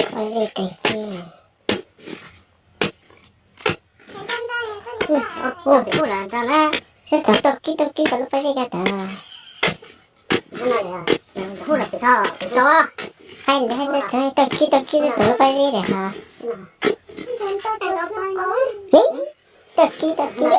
Pob zeb teeg kib. Ub, ub, ub, tau kib tau kib tau lub pob zeb ko tas. Hais ntawd tau kib tau kib tau lub pob zeb lawm hos. Tau kib tau kib.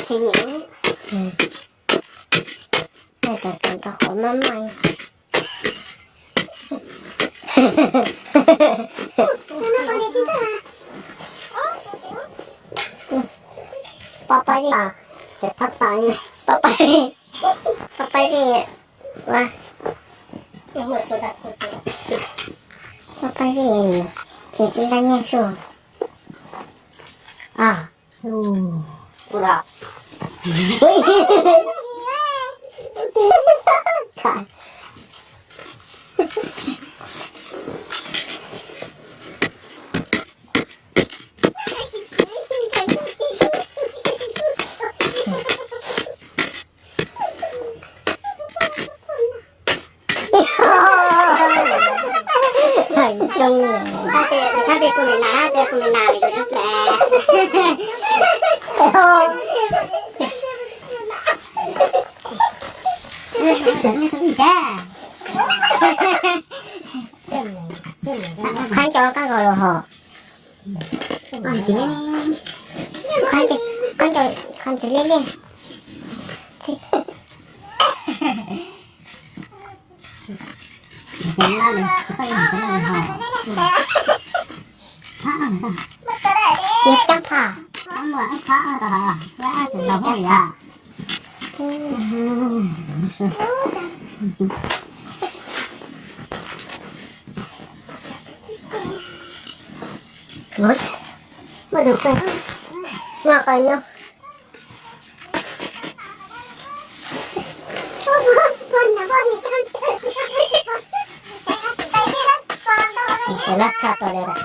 Tsis nyiam. Noj tas rau qhov maj maj. Pob pob zeb, pob pob zeb, pob pob zeb, pob pob zeb, ces tsis nqa nyiaj su. Qhov ncauj kab nkaus los hos. Qhov ncauj, qhov ncauj, qhov ncauj liab liab. Nws cab phaj. Muaj qhov nyob. Lab tshaj tau li lawm.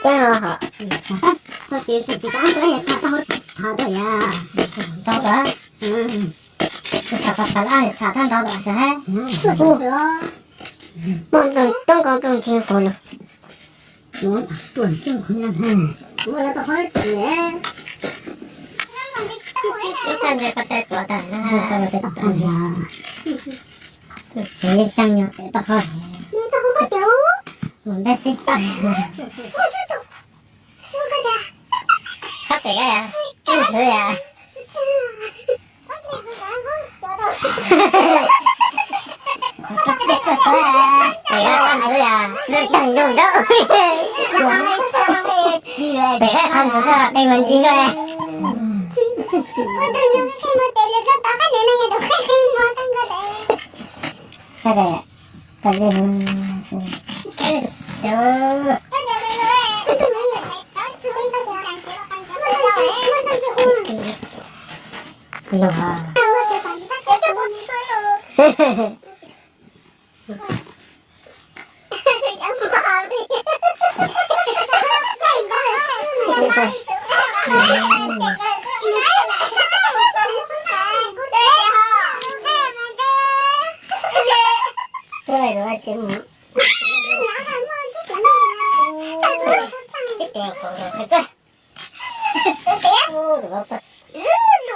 Teb ho hom. Tau lawm. Tshaj tau lab tshaj tau nrau lawm sas hab. Muaj nplooj toob nkaus nplooj ntseeg qhov no. Ib xab ntse koj tes tuav tag na. Tsev li xyaa nyuag tes toj qhov. Mus npeb xib tawg. Txhob pem koj yom, txhob ntswv yom. Pem koj qhov ntswv yom, txhob ntswv. Pem koj qhov ntswv, tej mus ncig zuaj.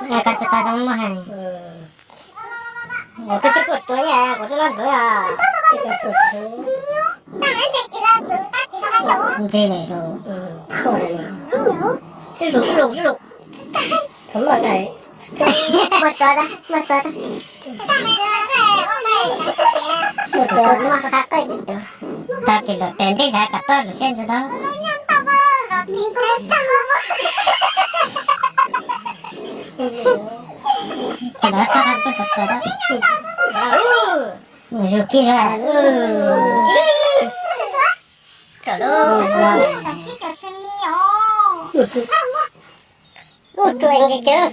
Koj tsis tau zoo muaj hais. Koj twb tuaj tuav yam kuv twb los ntawd os. Ntse lawm. Sib zus sib zus sib zus. Muaj txov, muaj txov. Muaj txov, muaj qab koj tsis tuav. Tag kis lus tes ntej zag kom tau lus siab ntsis tau. Zus kiag. Ub, ruam ntsis cawv.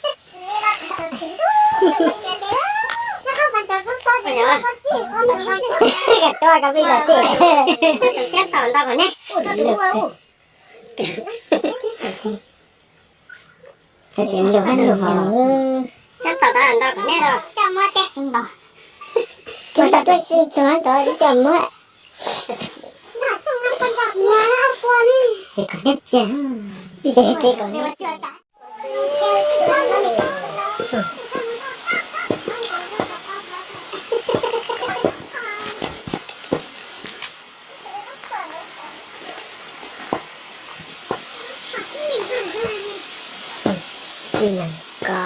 Tuaj koj pib los tij, cab tom ntau kom nej. Cab tom ntau kom nej los. Cab tom tuaj tsis txog tod coj muab. Ces kom nej cia, ces kom nej. Ib yam ko.